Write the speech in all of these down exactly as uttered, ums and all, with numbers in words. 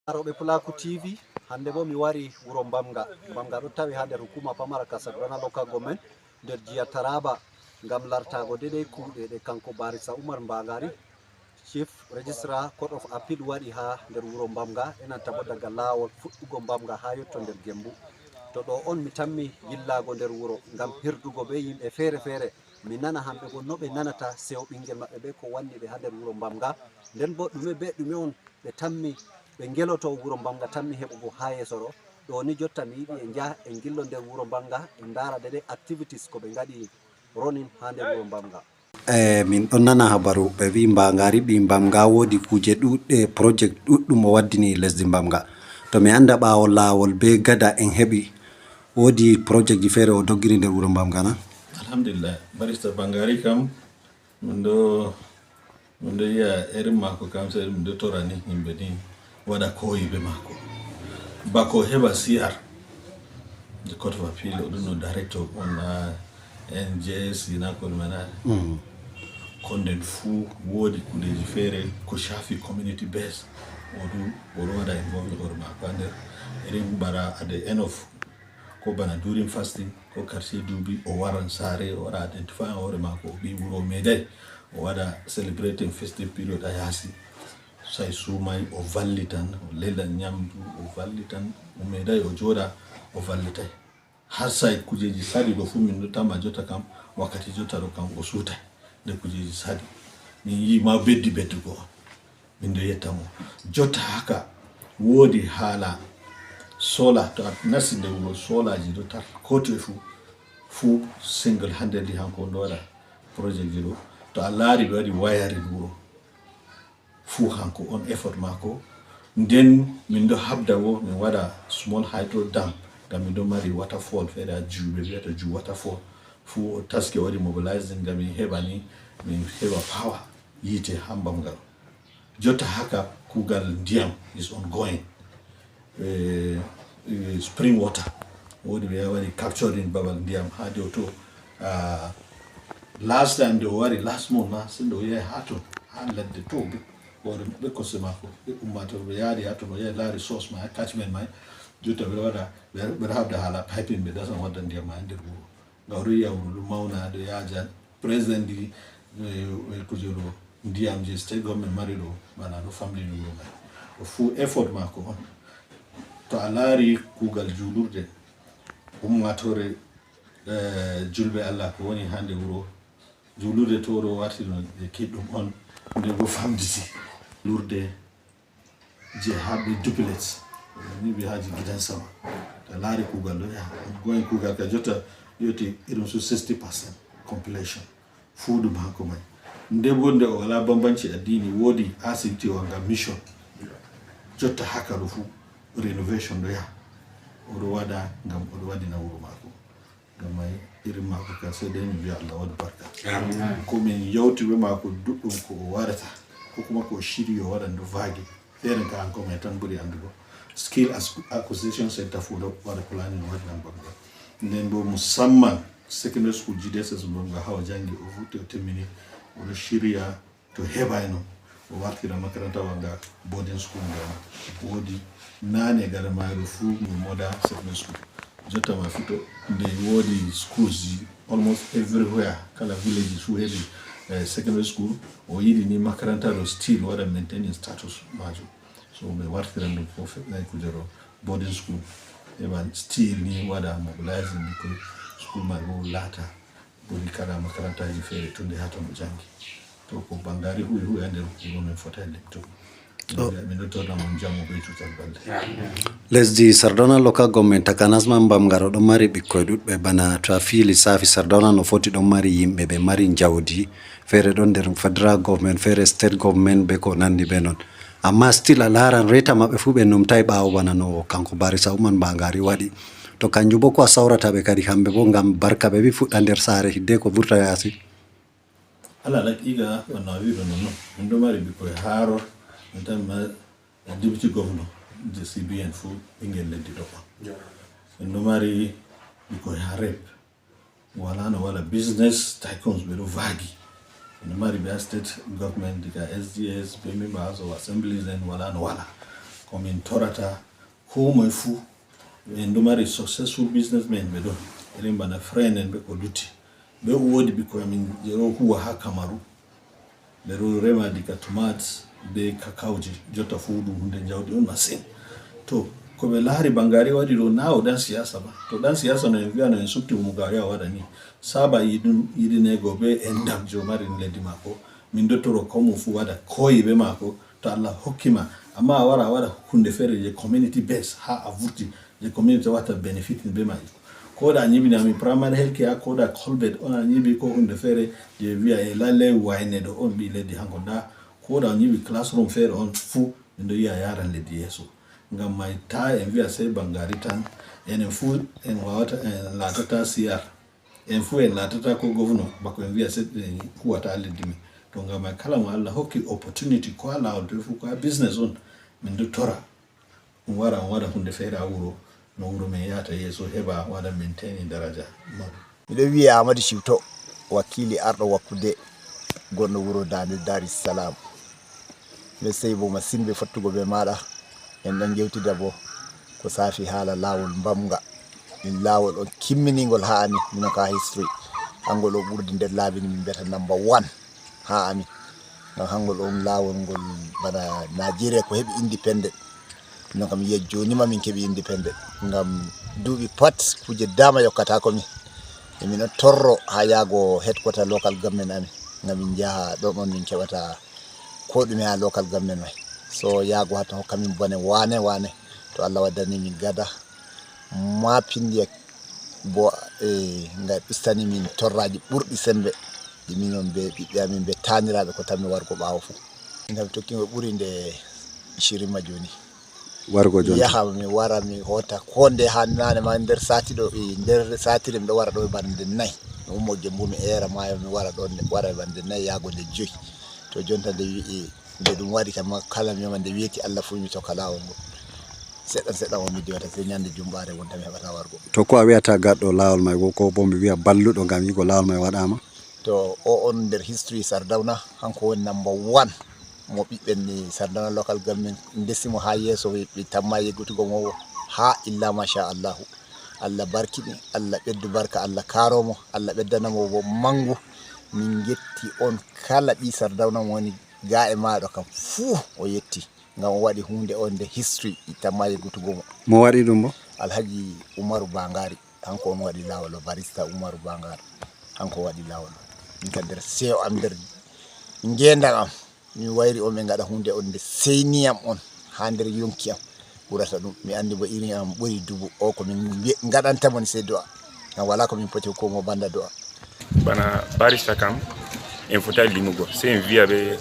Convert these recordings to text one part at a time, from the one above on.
Arooɓe Pulaaku T V, hannde boo mi wari wuro Mbamga. Mbamga ɗo tawi haa nder hukuma pamara ka Sardauna Local Government, nder jiya Taraba, ngam lartaago deedey kuuɗe ɗe kanko Barista Umar Mbagari, Chief Registrar Court of Appeal, waɗi haa nder wuro Mbamga, e nanta boo daga laawol fuɗɗugo Mbamga haa yotto nder Gembu. To ɗo on mi tammi yillaago nder wuro ngam hirdugo bee yimɓe feere-feere, mi nana hamɓe boo no ɓe nanata seyo ɓinngel maɓɓe bee ko wanni ɓe haa nder wuro Mbamga. Nden boo ɗume bee ɗume on ɓe tammi ɓe ngeloto wuro Mbamga tammi heɓugo haa yeeso ɗo. Ɗo ni jotta mi yiɗi en njaha en ngillo nder wuro Mbamga en ndaara deedey activities ko ɓe ngaɗi running haa nder wuro Mbamga. E min ɗon nana habaru ɓe wi'i Mbagari ɓii Mbamga woodi kuuje ɗuuɗɗe, project ɗuuɗɗum o waddini lesdi Mbamga. To mi annda ɓaawo laawol bee gada en heɓi, woodi projectji feere o doggini nder wuro Mbamga na? Alhamdulillah, Barista Mbagari kam min ɗo min ɗo yi'a irin maako kam, sey min ɗo torani yimɓe ni waɗa koyi bee maako. Bako heɓa C R, the Court of Appeal, o ɗum no director on na N J S na ko ɗume na. Mm. Ko nden fuu woodi kuuɗeeji feere ko shafi community base. O ɗum o ɗo waɗa involve hoore maako haa nder irin bara at the end of ko bana during fasting ko karshe duuɓi, o waran saare, o waɗa identify hoore maako, o ɓii wuro o meeɗay o waɗa celebrating festive period a yaasi. Sey suumay, o vallitan, o leldan nyamdu, o vallitan, o meeɗay o jooɗa, o vallitay. Haa sey kuujeeji saɗi ɗo fuu min ɗo tama jotta kam, wakkati jotta ɗo kam o suutay nde kuujeeji saɗi. Min yi'i ma beddi beddugo on. Min ɗo yetta mo. Jotta haka woodi haala sola, to a nasti nder wuro solaaji ɗo tar, ko toy fuu, fuu single handedly hanko on ɗo waɗa projectji ɗo. To a laari ɓe waɗi wayarin wuro, fuu hanko on effort maako. Nden min ɗo habda wo min waɗa small hydro dam ngam min ɗo mari waterfall feere haa Ju ɓe wi'ata Ju waterfall. Fuu o taski o waɗi mobilizing ngam min heɓa ni min heɓa power yiite haa Mbamga. Jotta haka kuugal ndiyam is ongoing. Eh, eh, spring water. Woodi ɓe waɗi capturing babal ndiyam haa dow to. Ah, last time nde o wari, last month na, sey nde o yahi haa ton, haa ladde to, be hoore maɓɓe kosɗe maako, ɓe ummaatore ɓe yaari haa ton, o yahi laari source may, catchment may. Jotta ɓe waɗa, ɓe, ɓe habda haala piping, ɓe dasa wadda ndiyam may nder wuro. Ngam o ɗo yi'a wuro ɗo mawna, ɗo yaaja. Presently, eh, eh, kuuje ɗo, ndiyam je state government mari ɗo, bana ɗo famɗini wuro may. Ɗo fuu effort maako on. To a laari kuugal juulurde, ummaatoore, eh, julɓe Allah ko woni haa nder wuro, juulurde to ɗo warti no je kiɗɗum on, nde go famɗiti. Juulurde je haɓɓi duplex, nyiɓi haaji gidan sama. To a laari kuugal ɗo yaha, ongoing kuugal ka jotta yotti irin su sixty percent completion. Fuu ɗum hanko may. Nde bo nde o walaa bambanci addini, woodi asibiti o nga mission. Jotta haka ɗo fuu renovation ɗo yaha. O ɗo waɗa ngam o ɗo waɗina wuro maako. Ngam may irin maako ka sey dai mi wi'a Allah waɗu barka. Amin. Ko min yawti be maako duɗɗum ko o waɗata, ko kuma ko o shiryi o waɗan ɗo vaagi. Feere ka hanko may tan ɓuri anndugo. Skill as-, Acquisition Center fuu ɗo waɗa planning o waɗi ngam Mbamga. Nden bo musamman secondary school G D S S Mbamga haa o janngi o fuɗɗi o timmini, o ɗo shirya to heɓayno o wartira makaranta wa nga boarding school ngam woodi naane gaɗa maaru fuu mo modern secondary school. Jotta ma fuu to nde woodi schools ji almost everywhere, kala village fuu heɓi, eh, secondary school. O yiɗi ni makaranta ɗo still waɗa maintaining status maajum. So ɓe wartiran ɗum fof feɗɗay kujoro boarding school. Heɓa still ni waɗa mobilizing ɓikkoy school man ɗo laata ɓuri kala makarantaji feere tunde haa to mo janngi. To ko Mbamgari huwi huwi haa nder wuro men fotai limtugo. Min ɗo torna mon jam bee cuutal balɗe. Lesdi Sardauna Local Government takanas ma Mbamga ɗo ɗon mari ɓikkoy ɗuɗɓe bana to a fii lissafi Sardauna no foti ɗon mari yimɓe ɓe mari njawdi feere ɗon nder federal government feere state government be ko nandi be non. Amma still a laaran reta maɓɓe fuu ɓe numtai ɓaawo bana no kanko Barisa Umar Mbagari waɗi. To kanjum bo ko a sawrata ɓe kadi kamɓe bo ngam barka ɓe ɓi fuɗɗa nder saare hiddeko vurta yaasi. Alal haqiiqa wano a wi'uɗo non non. Min ɗo mari ɓikkoy haa Ror, min tan ma deputy governor je C B N fuu ɓingel leddi ɗo on. Min ɗo mari ɓikkoy haa Rep. Wala no wala business tycoons ɓe ɗo vaagi. Min ɗo mari ɓe haa state government diga S D S be member House of Assemblies en wala no wala. Ko Ko min torata ko moye fuu, min ɗo mari successful businessmen ɓe ɗon, irin bana friend en ɓe ko lutti. Ɓe woodi ɓikkoy amin je ɗo huwa haa Kamaru. Ɓe ɗo rema diga tomat be kakawji, jotta fuu ɗum hunde jawdi on masin. To, ko ɓe laari Bangari waɗi ɗo, na o ɗan siyasa ba. To ɗan siyasa no en vi'ano en supti mo Gari a waɗa ni. Saba yiɗum, yiɗinego be endam jo mari leddi maako. Min ɗo toro ko mo fuu waɗa koyi be maako. To Allah hokki ma, amma a wara a waɗa hunde feere je community base haa a vurti, je community watta benefit be mai. Ko da a nyiɓini amin primary health care, ko da colbert on a nyiɓi ko hunde feere je wi'a e lalle wayne ɗo on ɓi leddi hanko da, ko da a nyiɓi classroom feere on fuu, min ɗo yi'a yaran leddi yeeso. Ngam mai ta en wi'a sey Bangari tan, enen fuu en wawata en laatata C R. En fuu en laatata ko govno, bako en wi'a sey en huwata leddi men. To ngam mai kala mo Allah hokki opportunity ko ha laawol to fuu ko ha business on, min ɗo tora. Ɗum wara on waɗa hunde feere ha wuro, no wuro men yahata yeeso heɓa waɗa maintain daraja mawɗo. Miɗo wi'e Amadou Ciwto, wakiili arɗo wakkude gonɗo wuro Daande Dar es Salaam. Miɗo seyi bo masin be fottugo be maaɗa. En ɗon jewtida bo ko saafi haala laawol mbamga. Min laawol on kimminingol haa amin, mino ka history. Hangol o ɓurdi nder laabi ni min mbiyata number one. Haa amin. Ngam hangol on laawol ngol bana Najeriya ko heɓi independent. Minon kam yiya joni ma min keɓi independent. Ngam duuɓi pat kuje dama yokkatako min. E min ɗon torro haa yaago headquarter local government amin. Ngam min njaha ɗon on min keɓata ko ɗume haa local government mai. So yaago haa to hokka min bone wane wane. To Allah waddani min gada. Maapindiya bo, e, nga ustani min torraji ɓurɗi sembe ɗi minon be ɓiɓɓe amin be taaniraaɓe ko tammi wargo ɓaawo fuu. Ngam tokki ngo ɓuri nde shirima joni. Wargo joni. Mi yaha, mi wara, mi hota ko nde ha nane ma nder sati ɗo, e, nder satire mi ɗo wara ɗo e bande nay. Mi ummo Gembu mi era maayo mi wara ɗo, wara e bande nay yaago nde joyi. To jonta nde wi'i, nde ɗum waɗi kam kala mi yoma nde weeti Allah fuu mi tokka laawol ngol. Seɗɗan seɗɗan on mi diwata sey nyande jumɓaare wonta mi heɓata wargo. To ko a wi'ata gaɗɗo laawol may, ko, ko bo mi wi'a balluɗo ngam yi'ugo laawol may waɗaama? To o on nder history Sardauna, hanko woni number one mo ɓiɓɓe ni Sardauna local government ndesi mo ha yeeso ɓe, ɓe tamma yeggutugo mo ha illa masha Allahu. Allah barkiɗi, Allah ɓeddu barka, Allah karo mo, Allah ɓeddana mo bo mangu. Min ngetti on kala ɓi Sardauna mo woni ga e maɗo kam fuu o yetti. Ngam o waɗi hunde on nde history tamma yeggutugo mo. Mo waɗi ɗum bo? Alhaji Umaru Bangari, hanko on waɗi laawol o, barista Umaru Bangari, hanko waɗi laawol o. Min kam nder seyo am, nder ngendam am, min wayri on ɓe ngaɗa hunde on nde seyniyam on ha nder yonki am ɓurata ɗum. Mi andi bo irin am ɓuri dubu o ko min mbi-, ngaɗanta mo ni sey du'a. Ngam wala ko min poti hokkugo mo banda du'a. Bana barista kam, en fotai limugo, sey en vi'a be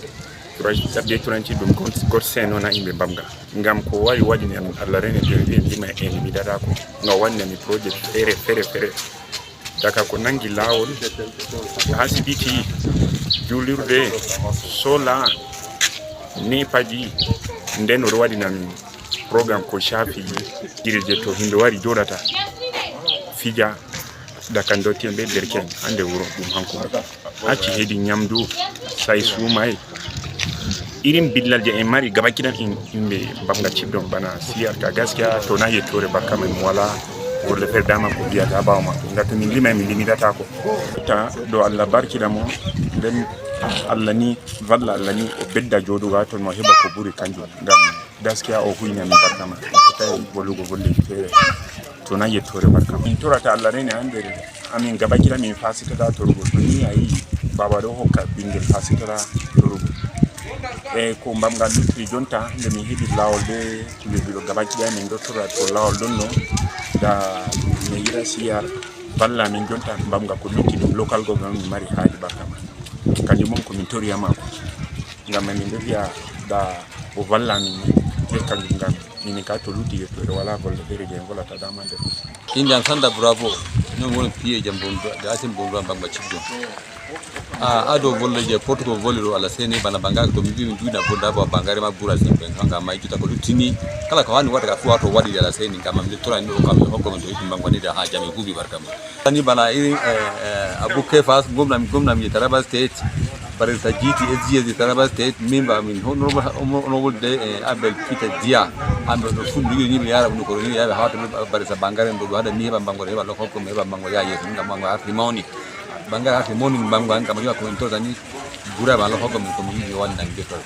turanci, be turanci ɗum God, God send on ha yimɓe mbamga. Ngam ko wawi waɗini am Allah rene to en vi'a en lima en limitata ko. Ngam waɗini am projet fere, fere, fere. Daga ko nangi laawol, asibiti, julirde, sola, nepaji, nden oɗo waɗina min programme ko shafi girije to himɓe wari joɗata fija, daga ndotti en be derke en hande wuro ɗum hanko. Acci hedi nyamdu, sai sumai. Irin billal je en mari gaba kiɗan in, yimɓe mbamga cibdon bana siyarta gaskiya to na yettore barka men wala golle feere dama ko mbiyata ɓawo makko. Ngam to min limai min limitatako. Ta do Allah barkiɗa mo, nden Allah ni valla, Allah ni o bedda joɗugo ha ton mo heɓa ko ɓuri kanjum. Ngam gaskiya o huyni amin barka ma. O fotai volugo volleji feere. To na yettore barka ma. Min torata Allah rene ha nder amin gaba kiɗa min fasitata torugo. To ni a yi baba ɗo hokka ɓingel fasitata torugo. E ko mbamgal luttiri jonta nde min heɓi lawol be kuje ɗiɗo gaba kiɗa min ɗo tora to lawol ɗon no. Da mi yira siyar valla min jonta mbamga ko lutti ɗum local government min mari haaji barka ma. Kanjum on ko min tori ha mako. Ngam min ɗo vi'a da o valla min ni, be kanjum ngam min ka to lutti yettude wala golle feere je en volata dama nder. Inde am Sanda Bravo, non woni piye jam bondu, da asin bondu am bamba ciddo. A ado volle je portugal volle ɗo Allah seni bana bangare to mi wi mi duina bonda ba bangare ma bura sembe hanga mai juta ko luttini kala ko hani waɗa ka fu wato waɗi Allah seni ngam mi tora ni o kam hokko min to yiɗi bangani da ha jami hubi barka ma. Ani bana irin, eh, eh, Abu Kefas, gomna mi, gomna mi Taraba State, barista G T S G S Taraba State, min ba min honorable, honorable de, eh, Abel Peter Dia. Hamɓe ɗo fulɓe yiɗi ni ɓe yara ɗum ko ni yaɓe hawta ɓe barisa bangare ɗo ɗo haɗa ni heɓa bango heɓa lokko ko heɓa bango ya yeeso ngam bango arti mawni. Bangare arti mawni bango an kam heɓa ko en tota ni gura ba lokko ko min ko mi yiɗi wonnan geto.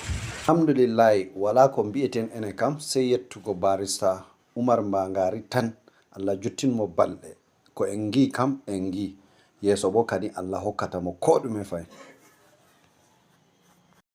Alhamdulillahi, wala ko mbi'eten enen kam sey yettugo barista Umar Mbangari tan. Allah juttin mo balɗe. Ko en ngi kam en ngi. Yeeso bo kadi Allah hokkata mo ko ɗume fay.